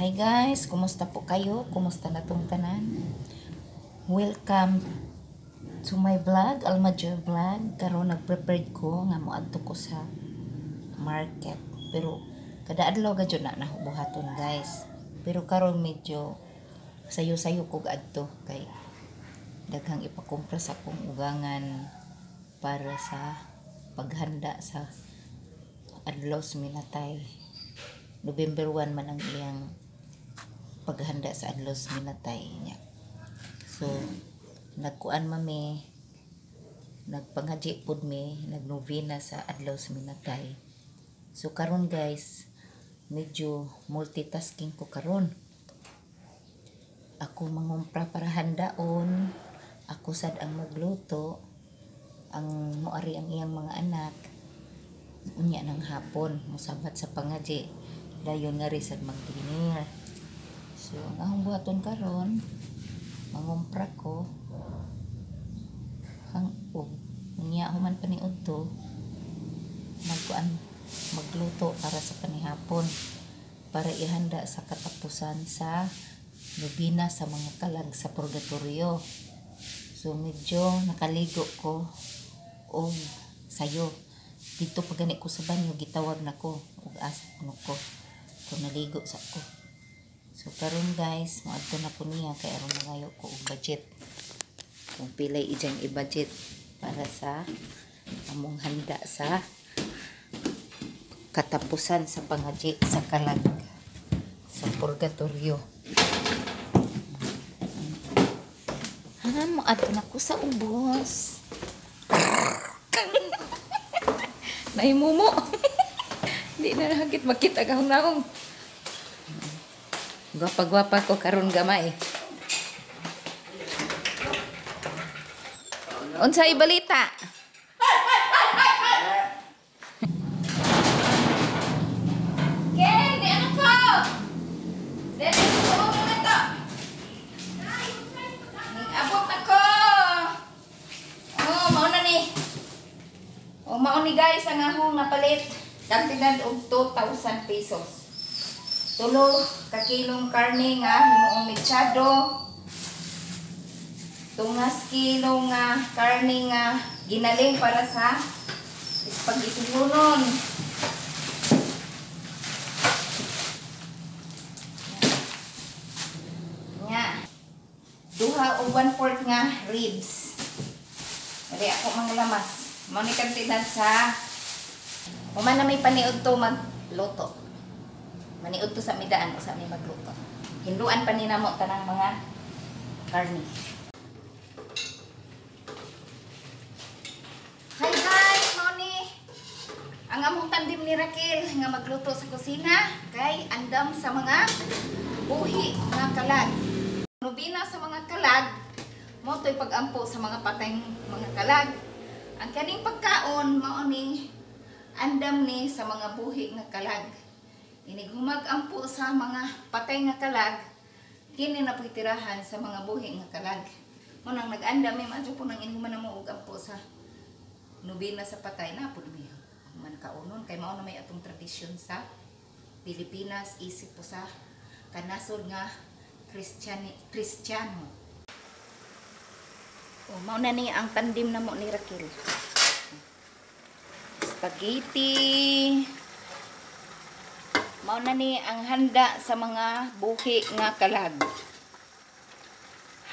Hi guys, kumusta po kayo? Kumusta na tong tanan? Welcome to my vlog, Alma Joy Vlog. Karon nag-prepared ko nga moadto ko sa market. Pero kada adlaw gadyo na nabuhaton, guys. Pero karon medyo sayo-sayo ko adto kay daghang ipakumpra sa akong ugangan para sa paghanda sa adlaw sa minatay. November 1 man ang iyang paghanda sa adlaw sa minatay niya. So, nagkuan mami, nagpanghaji pud mi, nagnovena sa adlaw sa minatay. So karon guys, medyo multitasking ko karon. Ako mangumpra para handaon, ako sad ang magluto, ang moari ang iyang mga anak. Unya ng hapon, mosabat sa pangaji, dayon nga rin sad mag-dinner. So, ang akong buhaton karon, mangumpra ko, hang og unya human pa ni udto, magkuan, magluto para sa panihapon, para ihanda sa katapusan sa nobina sa mga kalag sa purgatorio. So medyo nakaligo ko og sayo. Dito pa gani ko sa banyo, gitawag na ko og asa kuno ko. Kung naligo sa ko. So karon guys, moadto na ko niya kay aron mangayo ko og budget. Kung pilay ijang i-budget para sa among handa sa katapusan sa pangaji sa kalag sa purgatorio. Ha, moadto na ko sa ubos. Naimumo. Di na hagit makita kahong naong. Gwapa-gwapa ko karon gamay. Unsay balita? Ken, di ano ko? Dili ko mo na to. Abot na ko. Oh, mao na ni. Oh, mao ni guys ang ahong napalit. Kantidad og 2,000 pesos. Tulo ka kilong karne nga himuong mechado. Tungas kilo nga karne nga ginaling para sa spaghetti lunon. Nga. Duha o 1/4 nga ribs. Dali ako mga lamas. Mao ni kantidad sa human na may paniud to magluto. Maniud to sa midaan o sa mi magluto. Hinduan pa ni namo tanang mga karne. Hi guys, mao ni ang among tandim ni Raquel nga magluto sa kusina kay andam sa mga buhi nga kalag. Nobina sa mga kalag, mo to'y pag-ampo sa mga patayng mga kalag. Ang kaning pagkaon mao ni andam ni sa mga buhi nga kalag. Inig humag-ampo sa mga patay nga kalag, kini na po'y tirahan sa mga buhi nga kalag. Mo nang nag-andam mi madyo po nang inuman na mo og ampo sa nobina sa patay na po mi man kaunon kay mao na may atong tradisyon sa Pilipinas isip po sa kanasod nga Kristiyano. O, mao na ni ang tandim na mo ni Raquel. Spaghetti. Mao na ni ang handa sa mga buhi nga kalag.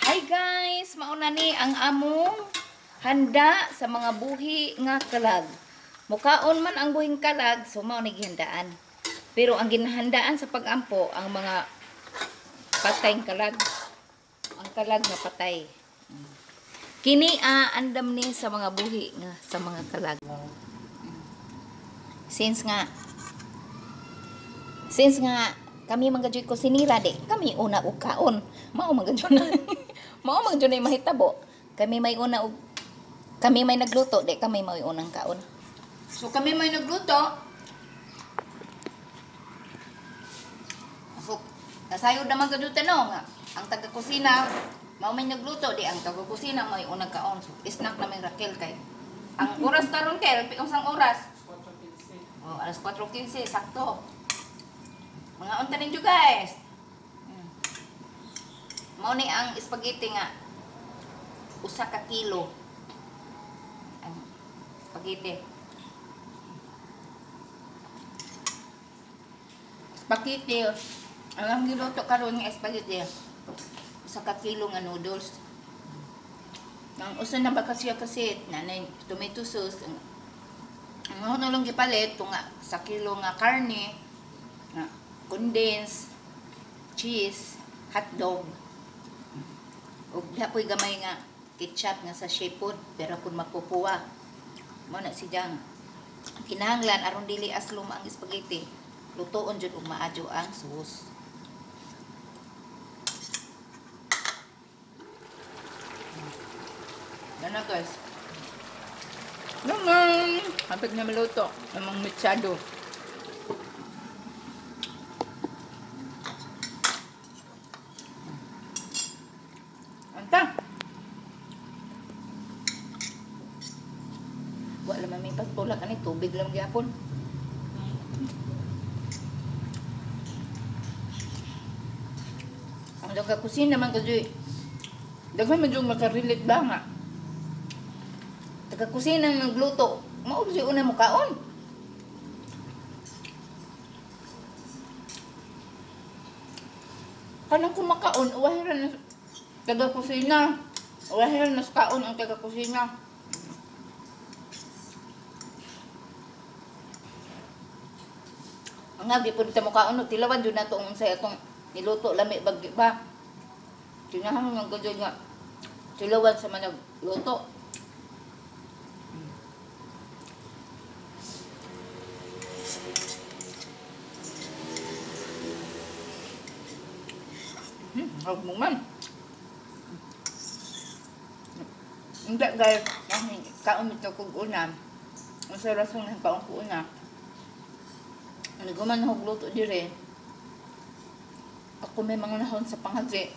Hi guys, mao na ni ang among handa sa mga buhi nga kalag. Mukaon man ang buhing kalag, so mao ni gihandaan. Pero ang ginahandaan sa pag-ampo ang mga patayng kalag. Ang kalag nga patay. Kini andam ni sa mga buhi nga sa mga kalag. Since nga kami mga joy kusinira di kami una og kaon. Mao man gyud na. Mao man gyud na mahitabo. Kami may una og kami may nagluto di kami may unang kaon. So kami may nagluto. So nasayod naman gyud tanong nga ang taga-kusina mao may nagluto di ang taga-kusina may unang kaon. So snack namin Raquel kay ang oras karon kel unsang oras? 4:15. Oh, alas 4:15 sakto. Mga unta ninyo guys. Mao ni ang spaghetti nga usa ka kilo. Ang spaghetti. Spaghetti. Ang giluto karon nga spaghetti. Usa ka kilo nga noodles. Ang usa na ba kasi kasi nanay tomato sauce. Ang ako na lang gipalit tunga sa kilo nga karne, nga condensed, cheese, hotdog. Ug diha po'y gamay nga ketchup nga sa pod, pero kung mapupuwa. Mao na si Jang. Kinahanglan aron dili aslom ang spaghetti, lutoon jud og maadyo ang sauce. Yan na guys. Naman! Hapit na maluto. Namang mechado. Anta! Wala man may pagtulak ani, tubig lang gyapon. Ang daga kusina man kasi daghan man jud makarelate ba nga. Taga kusina nagluto, mao gyud una mo kaon. Kanang kumakaon, uwahiran na taga kusina. Uwahiran na sa kaon ang taga kusina. Ang nga di pud ta mo kaon no, tilawan jud nato ang unsay atong niluto lami bag ba. Kinahanglan man gud nga tilawan sa manag luto. Huwag mo man. Hindi guys, kaon ito kog una. Ang sa rason ng kaon ko una. Ano man hog luto dire. Ako may mga nahon sa pangagi.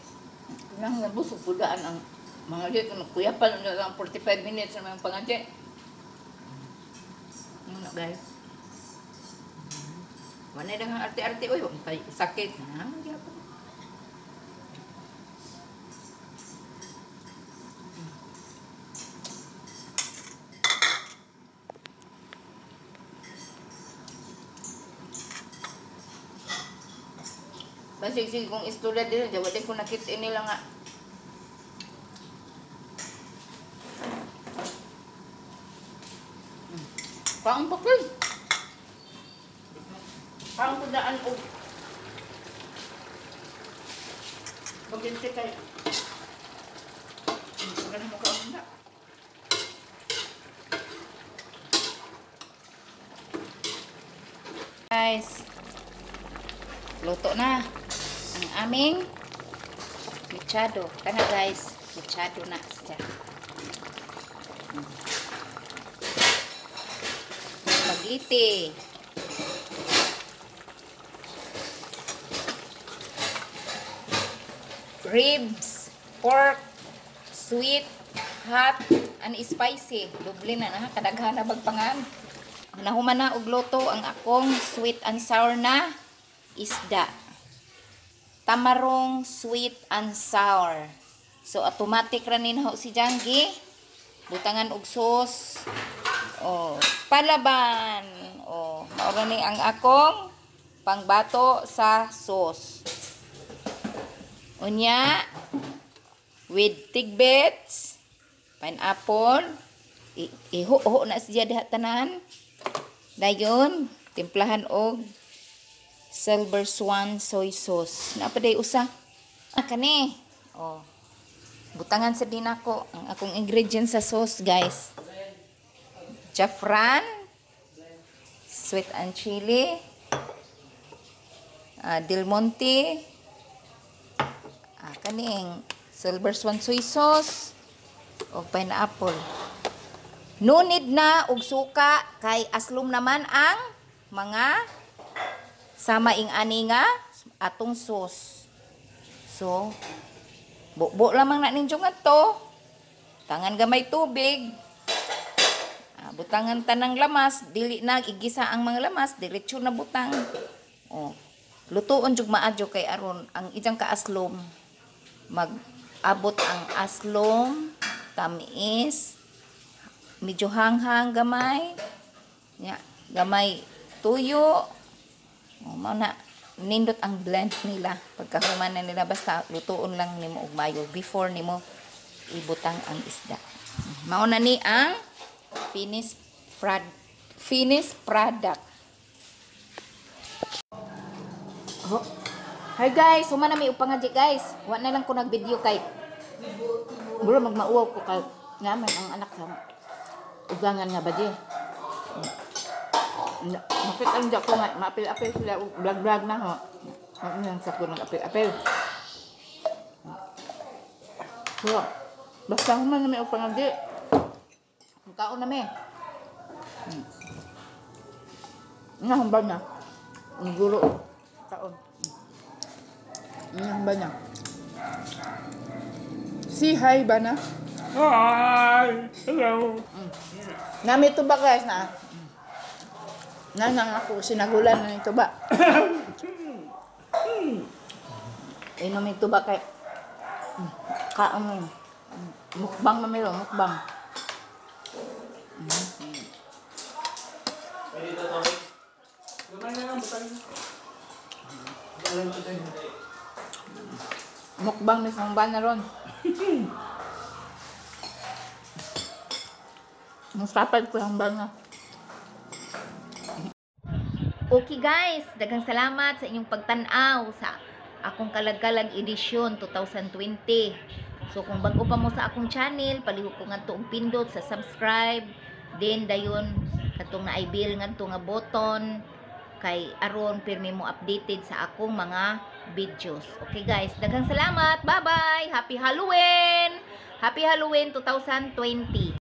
Kinahanglan busog pudaan ang mga di kung kuyapan na lang 45 minutes sa mga pangagi. Ano guys? Wala na ang arte-arte oy, wa kay sakit na. Gyapon. Basig sige kung istorya dito, jawa din ko nakita nila nga. Kaon pa ko. Kaon ko daan og Baginti kay. Ganun mo kaon na. Guys, luto na ang aming mechado. Kana guys, mechado na siya. Spaghetti. Ribs, pork, sweet, hot, and spicy. Doble na na, kadaghan na bagpangan. Nahuman na og luto ang akong sweet and sour na isda. Tamarong sweet and sour. So automatic ra ni naho si Janggi. Butangan og sauce. Oh, palaban. Oh, mao ra ni ang akong pangbato sa sauce. Unya with tigbits, pineapple, iho-ho na siya diha tanan. Dayon, timplahan og Silver Swan soy sauce. Naa pa day usa. Ah, kani. Oh. Butangan sa din ako ang akong ingredients sa sauce, guys. Jafran, sweet and chili, Del Monte, kaning Silver Swan soy sauce o pineapple. No need na og suka kay aslom naman ang mga sama ing ani nga atong sauce. So, bubo lamang na ninyo nga to. Tangan gamay tubig. Butangan tanang lamas, dili na igisa ang mga lamas, diretso na butang. Oh. Lutuon jud maadyo kay aron ang ijang kaaslom Mag-abot ang aslom, tamis, medyo hanghang gamay. Nya, gamay tuyo. O, mao na nindot ang blend nila. Pagkahuman na nila, basta lutuon lang nimo og mayo before nimo ibutang ang isda. Mao na ni ang finished product. Oh. Hi guys, human na mi upangadji, guys. Wa na lang ko nag-video kay Bro, magmauwaw ko kay naman ang anak sa ugangan nga ba di. Makita ang ko nga, maapil-apil sila, vlog-vlog na ho. Ano sa ko nag-apil-apil. So, basta human na may upangadi. Ang kaon na may. Nga humba na. Ang guro. Kaon. Nga humba na. Say hi ba na? Hi! Hello! Nami ito ba, guys, na? Nanang ako sinagulan na ito ba? Inom ito ba kay kaon mo. Mukbang na meron, mukbang. Pwede ito, Tommy? Gamay na lang, butang. Alam ko tayo. Mukbang ni sang na ron. Musapad ko ang bana. Okay guys, daghang salamat sa inyong pagtan-aw sa akong Kalag-kalag edisyon 2020. So kung bago pa mo sa akong channel, palihog ko ngadto og pindot sa subscribe, then dayon katong naay bell ngadto nga button kay aron pirmi mo updated sa akong mga videos. Okay guys, daghang salamat. Bye-bye. Happy Halloween. Happy Halloween 2020.